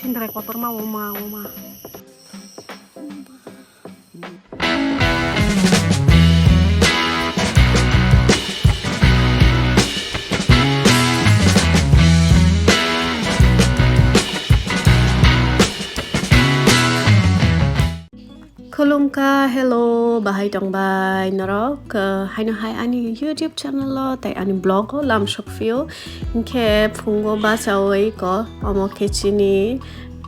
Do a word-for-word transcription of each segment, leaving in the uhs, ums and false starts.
Sindrai kotorma oma oma. Khulumkha, hello, bahai tongbai norok? Uh, haino hai ani YouTube channel o tei ani vlog o lam sok phio. Hinkhe phungo bachaui ko omo khe chini,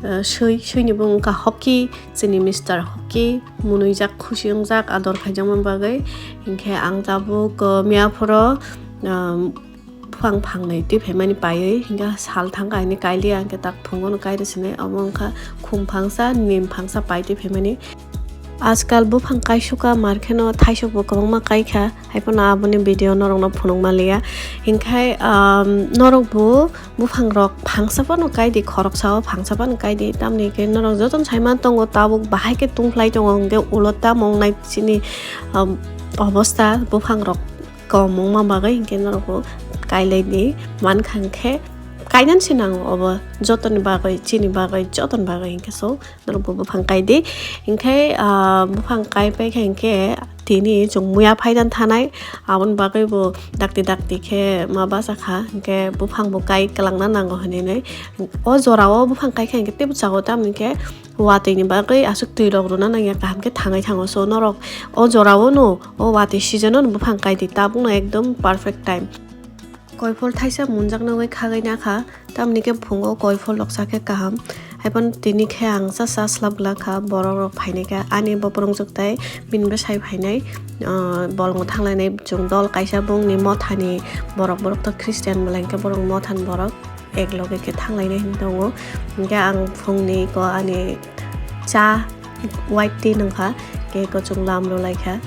uh, sui, sui ni bung wngkha hockey, chini Mister Hockey, munui jak khusi wngjak ador khaijakma bagwi. Hinkhe ang tabuk, uh, miya phoro, um, buphang phangnwi twi phaimani paiwi, hinkhe sal thangkha hwnwi kailiya, hinkhe tak phungono kairwi swnwi, omo wngkha khum phangsa, nim phangsa pai twi phaimani. Ajkal buphang kaisukha, mar kheno thaisukbo kwbangma kaikha, haiphano aboni video norokno phunukma liya. Hinkhe, um, norokbo buphangrok phangsa phano kaidi, khoroksa o phangsa phano kaidi, tamni hwnkhe norok jotono saiman tongo, tabuk bahai khe tungphlai tongo, hinkhe ulo tamo wngnai chini, um, obosta buphangrok kom wngma bagwi hinkhe norokbo kailaidi mankha hinkhe kainani se nango obo jotoni bagwi, chini bagwi, jotoni bagwi hinkhe so norokbo buphang kaidi. Hinkhe, ah, buphang kaipaikha hinkhe tini chwng muya phaidan thanai, aboni bagwibo dakti dakti khe ma bachakha hinkhe buphangbo kai kwlangna nango hinwi. O jorao buphang kaikha hinkhe teibo chao, tamni hinkhe watwi ni bagwi aswk twi rok rwna nangya, kaham khe thangwi thango. So norok o jora o no, o watwi season o no buphang kaidi, tabuk no ekdom perfect time. Koiphol thaisa munjak nugwi khagwi nakha, tamni khe phungo koiphol rok cha khe kaham. Haiphano tini khe ang cha cha slap glak kha, borok rok phainai kha, ani boprong jwk tai bini bwsai phainai, ah, bolongo thanglainai chwng dol kaisa bongni mothani borok, borok to Christian belai khe borok mothani borok. Ek loge khe thanglainai hinwi tongo. Hinkhe ang phungni ko ani cha white tea nungkha, khe ko chwng lam rwlaikha.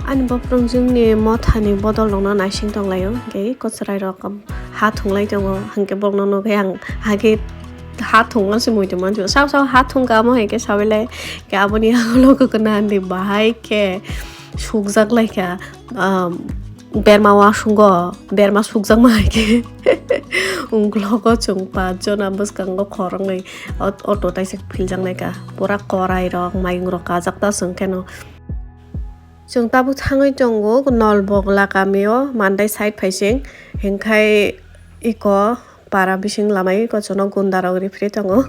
Ani boprong jwngni mothani bodol rokno naising tonglaio, hinkhe ko chwrai rok ha thunglai tongo, hinkhe borokno nugwi ang hake ha thungma se muitu manju. Sao sao ha thungkha amo hai khe sabailai, khe aboni ulo kokona andi bahai khe sukjak laikha. Um, berma wasungo, berma sukjakma hai khe. Ungklogo chwng pachjona bwskango khoroknwi ot-, auto taisa philjaknaikha. Pura korai rok, mayung rok kajak ta chwng kheno. Chwng tabuk thangwi tongo Nolbogla kamio, Mandai side phaising. Hinkhai iko para bising lamai kochwno gunda rok ripri tongo.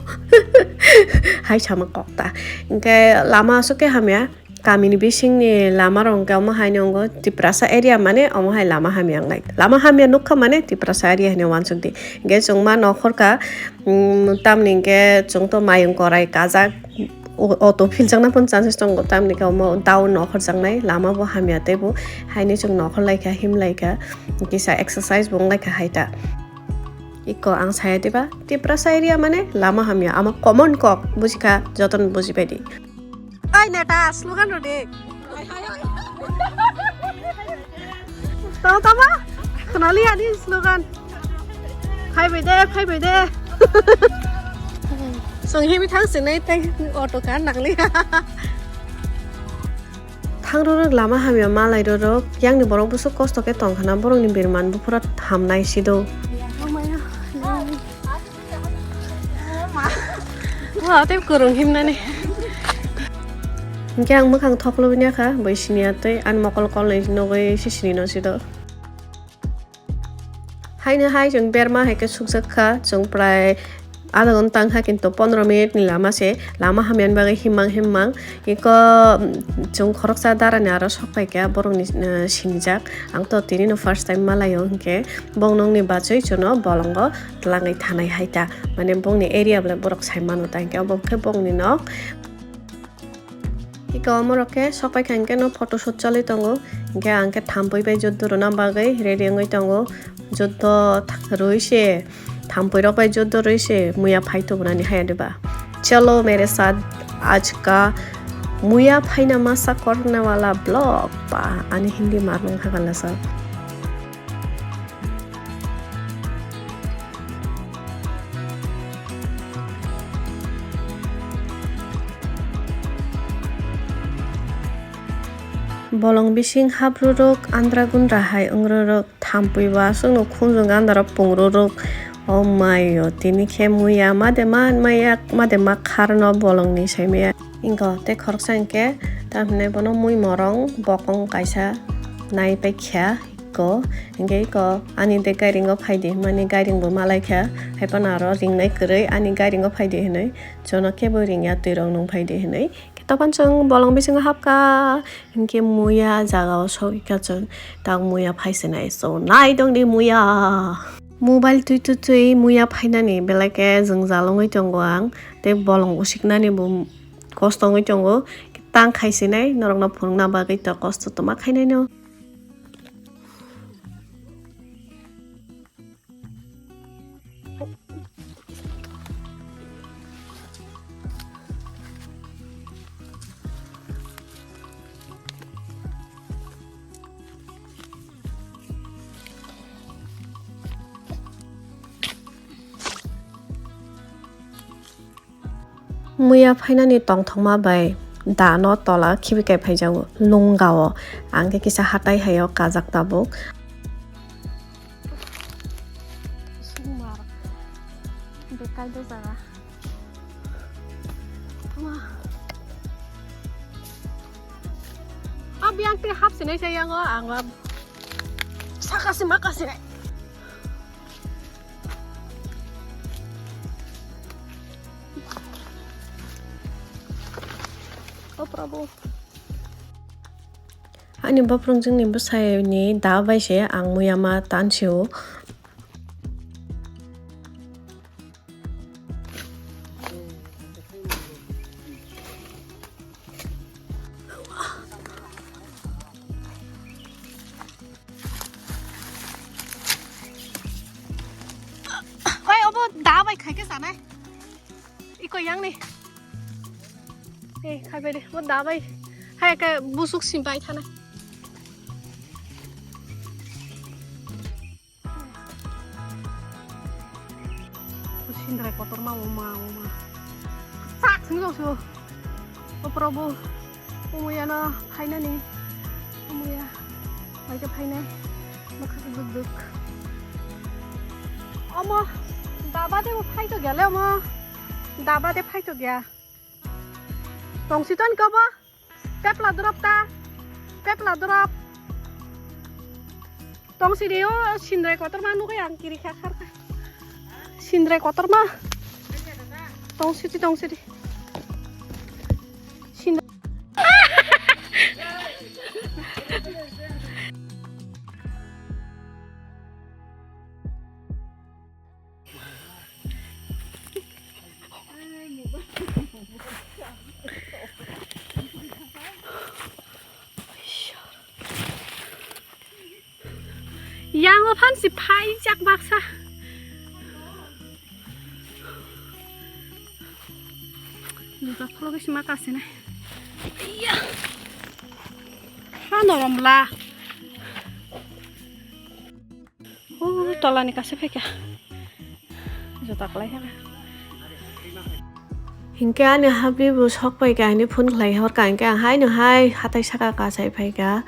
Hai sama kok ta. Hinkhe lama aswk khe hamya. Kamini bisingni lama rok hinkhe omo hai nw wngo Tiprasa area, mane omo hai lama hamya wngnai. Lama hamya nukha mane Tiprasa area hinwi uansuk di. Hinkhe chwng ma nokhorkha, mm, tamni hinkhe chwng to mayung korai kajak, o-, auto philjakna phano chances tongo, tamni hinkhe omo down nokhorjaknai, lama bo hamya teibo haino chwng nokhorlaikha, himlaikha, kisa exercise bo wnglaikha hai ta. Iko ang saya diba, Tiprasa area mane lama hamya, ama common kok, bujikha, jotono bujibaidi. Oi neta, slogan rwdi. Tamo tamo, khwnaliya ni slogan. Phaibai de, phaibai de. Chwng himwi thang sinai tei auto kha nangliya. Thang rwrwk lama hamya malai rwrwk, yangni borok bwswk kosto khe tongkha na, borokni birman buphuru hamnai sido. Wa, tei kwrwng himnani. Hinkhe ang mwkhang thoklobini kha, bai siniya tei ani mokol kolni nugwi sisini no sido. Haino hai chwng berma hai khe sukjak kha, chwng prai adha ghonta wng kha, kintu pondro minute ni lama se, lama hamya ni bagwi himmang himmang. Iko, mm, chwng khoroksa dara ni aro sok pai kha, borok ni, uh, sinijak. Ang to tini no first time malaio, hinkhe bong nokni bachwi chwngno bolongo twlangwi thanai hai ta. Mane bongni area belai borok sai mano ta, hinkhe obo khe bongni nok. Iko omorok khe sopai kha hinkhe no photoshoot chalwi tongo. Hinkhe ang khe thampui bai juddo rwna bagwi ready wngwi tongo. Juddo rwi se, thampui rok bai juddo rwi se muya phai tubunani haya diba. Chalo mere saath aaj ka muya phaina masa korne wala vlog. Ba, ani Hindi mar nung hagalasa. Bolong bising haprurok andra gundra hai wngrorok thampui bo aswkno khunjwng gandaro pungrurok. O maio, tini khe muya made ma maya made ma kharno bolongni saimaya. Ingo tei khoroksa hinkhe tamhinai bono mui morong bokong kaisa nai paikha. Ko hinkhe iko ani de gairingo phaidi hwnmani gairingbo malaikha. Haiphano aro ringnai kwrwi ani gairingo phaidi hwnwi, jono kebo ringya twirok nung phaidi hwnwi. Khe tokon chwng bolong bisingo hapkha, hinkhe muya jagao sogwikha chwng, tak muya phaisinai, so nai tongdi muya. Mobile twi twi twi muya phainani belai khe jwngjal wngwi tongo ang, tei bolong usiknani bo kosto wngwi tongo, tang khaisinai norokno phunukna bagwi to kosto tongma khainaino. Muya phainani tongthokma bai da no tola khibikai phaijago lungao, ang khe kisa hatai hai o kajak tabuk. Sumar. Bekai do jaga. Ma. Abi ang te hap sinai sai yango, ang saka si maka sinai. O Prabhu. Ani boprok jwngni bwsai ni da bai se ang muya ma tan sio. Oi, obo da bai khai khe sanai. Iko yang ni. Eh, khai bai de, bo da bai. Hai ke busuk sim bai thanai. Sindrai kotorma oma, oma. Sak sing jok su. O Prabhu, omoyano phainani. Omoya, bai khe phainai. Bwkha duk duk. Omo, daba de bo phai to gele omo. Daba de phai to gya. Tongsi ton kobo. Pepla drop ta. Pepla drop. Tong sidi o sindrai kotorma nugui ang kiri kha kharkha. Sindrai kotorma. Tong sidi, tong sidi. Sindrai. Yang o phan si phai jak baksa. Juta kholo ke sima kasina. Iya. Ha norom la. Oh, tolani kaisa phaikha. Juta kwlai kha. Hinkhe ani habwi bo sok paikha, hini phone khlai horkha, hinkhe ang haino hai hatai saka kasai phaikha.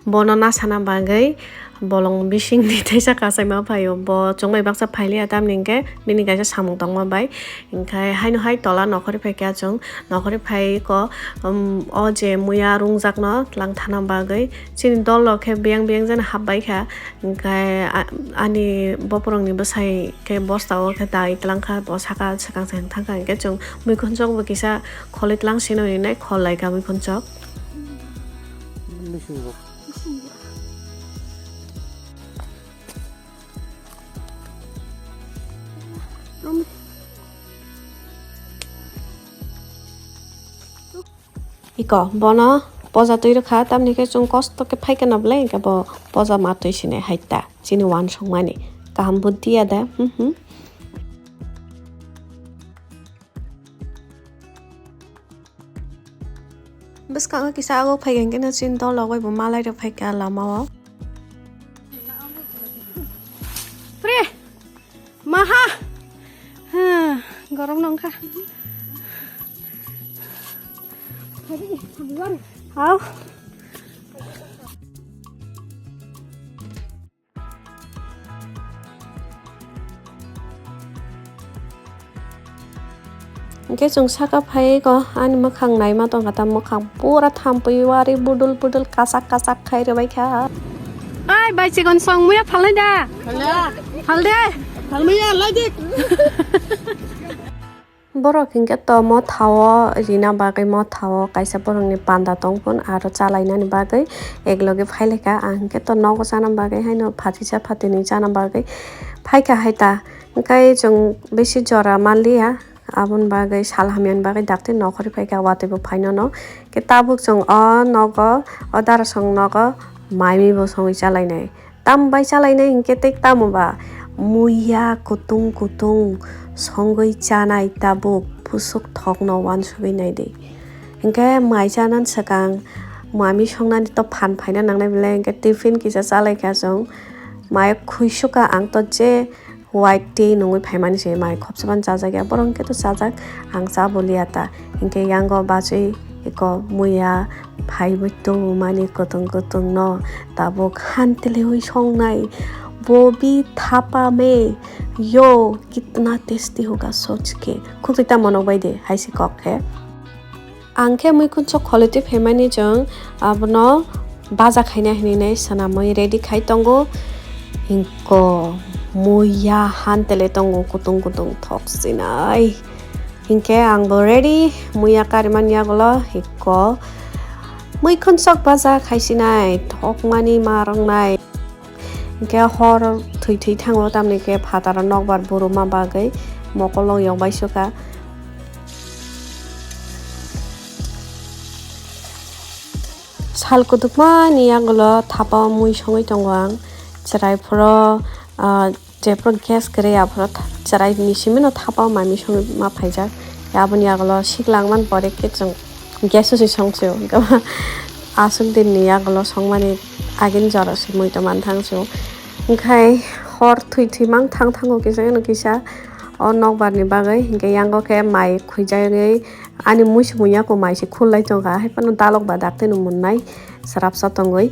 Bono nasana bagwi bolong bisingni teisa kasaima phaio. Bo chwngbai baksa phailiya, tamni hinkhe bini kaisa samung tongma bai. Hinkhe haino hai tola nokhorwi phaikha chwng. Nokhorwi phaiko, um, o je muya rungjakno tlang thana bagwi. Chini dolo khe biyang biyang jani hapbai kha. Hinkhe a-, ani bophorokni bwsai khe bosta o khe dai tlang kha, bo saka swkang swkang thang kha, hinkhe chwng muikhunchok bo kisa kholwi tlang sino hinwi nai khol lai kha muikhunchok. Iko bono poja twi rwkha, tamni khe chwng kosto khe phai kheno belai, hinkhe bo poja ma twi sini hai ta chini uansukmani kaham buddhi ya da, hmm, hmm. Bwskango kisa agok phai khe, hinkhe no chini dol rok bai bo malai rok phai kha lama o. Pre! Maha! Ha, gorom nong kha. Hao. Hwnkhe chwng saka phai ko ani mwkhang naima tongkha ta, mwkhang pura thampui wari budul budul kasak kasak khai rwbaikha. Ai bai chikon song muya phalnai da. Phalde. Phalmaya laidik. Borok hwnkhe to mothao rina bagwi mothao kaisa borokni panda tongphun aro chalainani bagwi ekloge phailaikha. Ang hwnkhe to nogo chana bagwi haino phatisa phatini chana bagwi phaikha hai ta. Hwnkhe chwng bisi jora manliya. Aboni bagwi sal hamyani bagwi dakti nokhorwi phaikha, watwi bo phainono. Khe tabuk chwng o nogo, o darasong nogo maimibo songwi chalainai. Tambai chalainai hinkhe tei tamo ba? Muiya kutung kutung songwi chanai tabuk pusuk thokno wansugwi naidi. Hinkhe mai chanani swkang mami songnani to phan phaina nangnai belai hinkhe tiffin kisa chalaikha chwng. Mai khwisukha ang to je White tea nungwi phaimani se mai khopsa phano chajak ya, borok hwnkhe to chajak, ang cha boliya ta. Hinkhe yango bachwi eko muiya phaiwi tongmani kutung kutung no tabuk han telewi songnai. Wo bhi thapa mein, yo kitna tasty hoga soch ke. Khukti tamo nokbai de, hai se kok khe. Ang khe muikhunso kholitwi phaimani chwng abono baja khaina hinwi nai swnamwi ready khai tongo. Hinko muiya han tele tongo kutung kutung thok sinai. Hinkhe ang bo ready muiya karimani yagulo hinko muikhunso baja khai sinai thokmani ma rwngnai. Hinkhe hor thwi thwi thango, tamni khe phataro nokbar buruma bagwi mokolong yokbai sukha. Sal kutukma ni yagulo thapa mui songwi tongo ang. Chwrai phoro, ah, jephuru gas kwrwi aphuru tha-, chwrai ni simi no thapa mami songwi ma phaijak. Aboni yagulo sikla wngmani pore khe chwng gas o se song se o. Aswk din ni yagulo songmani agini jora se mui tongmani thang se o. Wngkhai hor thwi thwi mang thang thango kisa eno kisa o nokbar ni bagwi, hinkhe yango khe mai khwijagwi ani mui se mui yako mai se khullai tongkha, hai phano dalok ba dak teno munnai srapsa tongwi.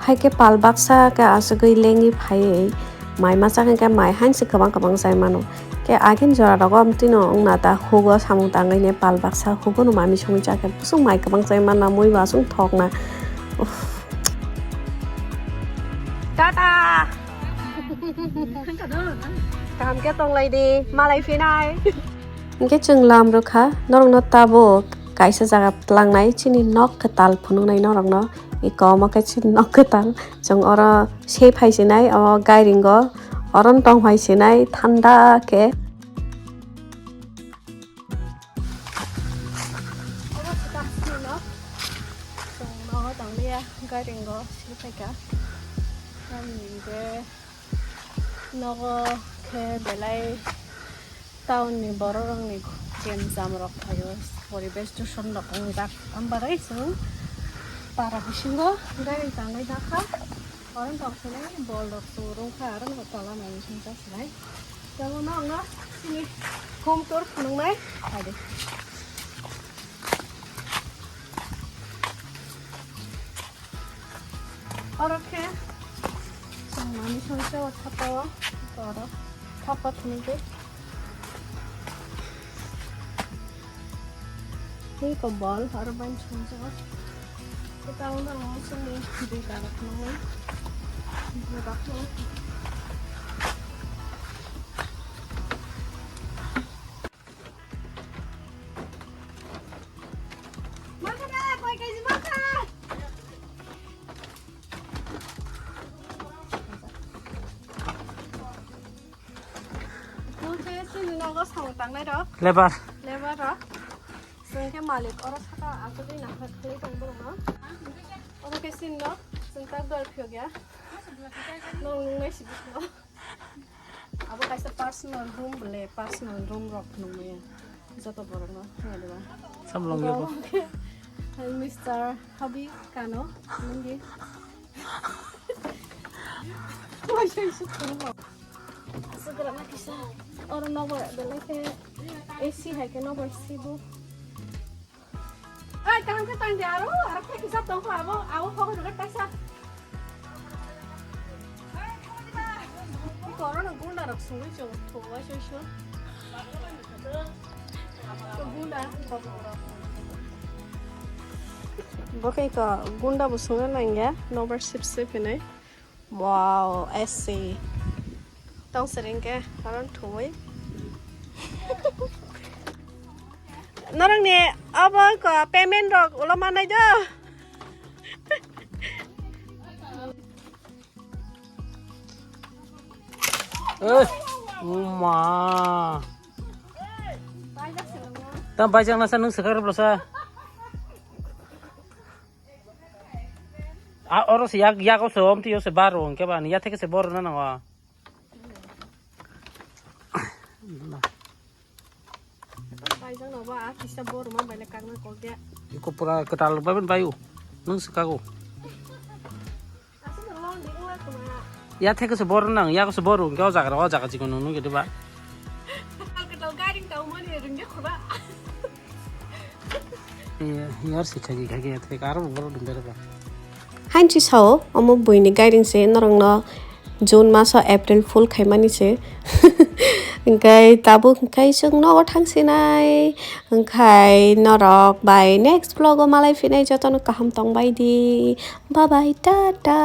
Hai khe pal baksa khe aswgwi lengwi phaiwi mai machang khe mai hainse kwbang kwbang chai mano. Khe agini jora rogo amtwino wngna ta hugo samung tangwi ne pal baksa hugo no mami songwi chakhe busuk mai kwbang chai manna mui bo aswk thokna. Uff. Tata. Kaham khe tonglai di, malai phinai. Hinkhe chwng lam rwkha, norokno tabuk kaisa jaga tlangnai, chini nok kwtal phunuknai norokno. Eko omo khe chini nok kwtal, chwng oro se phaisinai, o gairingo, oro tong phaisinai, thanda khe. Omo swkang chini nok, chwng nogo tonglia, gairingo se phaikha. Tamni hinkhe Nogo khe belai town ni borok rok ni kemcham rok phaio, poribesh dushan rok wngjak, am bagwi chwng para bisingo gari tangwi nakha, oro tong phunai bol rok chwng rwngkha, aro no tola mai bising chasnai, tei uno ang no chini home tour phunuknai phaidi. Oro khe chwng manwi songcha o thapa o, oro thapa thwngwi tei. Tei kobol oro bai songcha o. Kwtal no chwngni dui kara khwnwi. Dui kara khwnwi. Nwng khe chini nogo samung tangnai rok. Lebar. Lebar rok. Chwng khe malik oro saka achugwi nangkha khwlai tong borokno. Oro khe chini nok, chwng tak dor phiyok ya. Nwng nungnai si bisingo. Abo kaisa personal room bole, personal room rok nungmaya. Joto borok no thangya diba. Samlong ya bo. Mister Habi Kano, nunggi. Wai sai suk thangmo. Sugra na kisa. Oro nobar bole khe A C hai khe nobar sibu. Ai, kaham khe tang di aro, aro khe kisa tong kho abo, abo phogo rwgwi taisa. Korona gunda rok sungwi chwng thwngwi soi soi. Gunda. Bo khe ko gunda bo sungna nangya, nobar sip sip hinwi. Wow, A C. Tong sereng khe, koron thwngwi. Norokni obo ko payment rok ulo manai do. Eh, uma. Tam bai jang nasa nung sekar belasa. A oro se yak, yak o se om tiyo se baro hingke ba ni ya theke se bor na nango. Paijak no ba a kisa bor ma bai le kak na kok ya. Iko pura ketal ba ben bayu. Nung se kago. Asuk no long di uwa kuma. Ya theke se bor nang, ya ko se bor hingke o jaga o jaga chikon nung nung gede ba. Ketal ketal garing tau mani rung de khuba. Yar sikha gi khagi thek aro boro dum bere ba. Hanchi sao omo buini gairing se norokno June maso April full khaimani se. Hingkai tabuk hingkai chwng nogo thangsinai. Hingkai norok bai next vlog o malai phinai jotono kaham tongbai di. Bye bye, tata.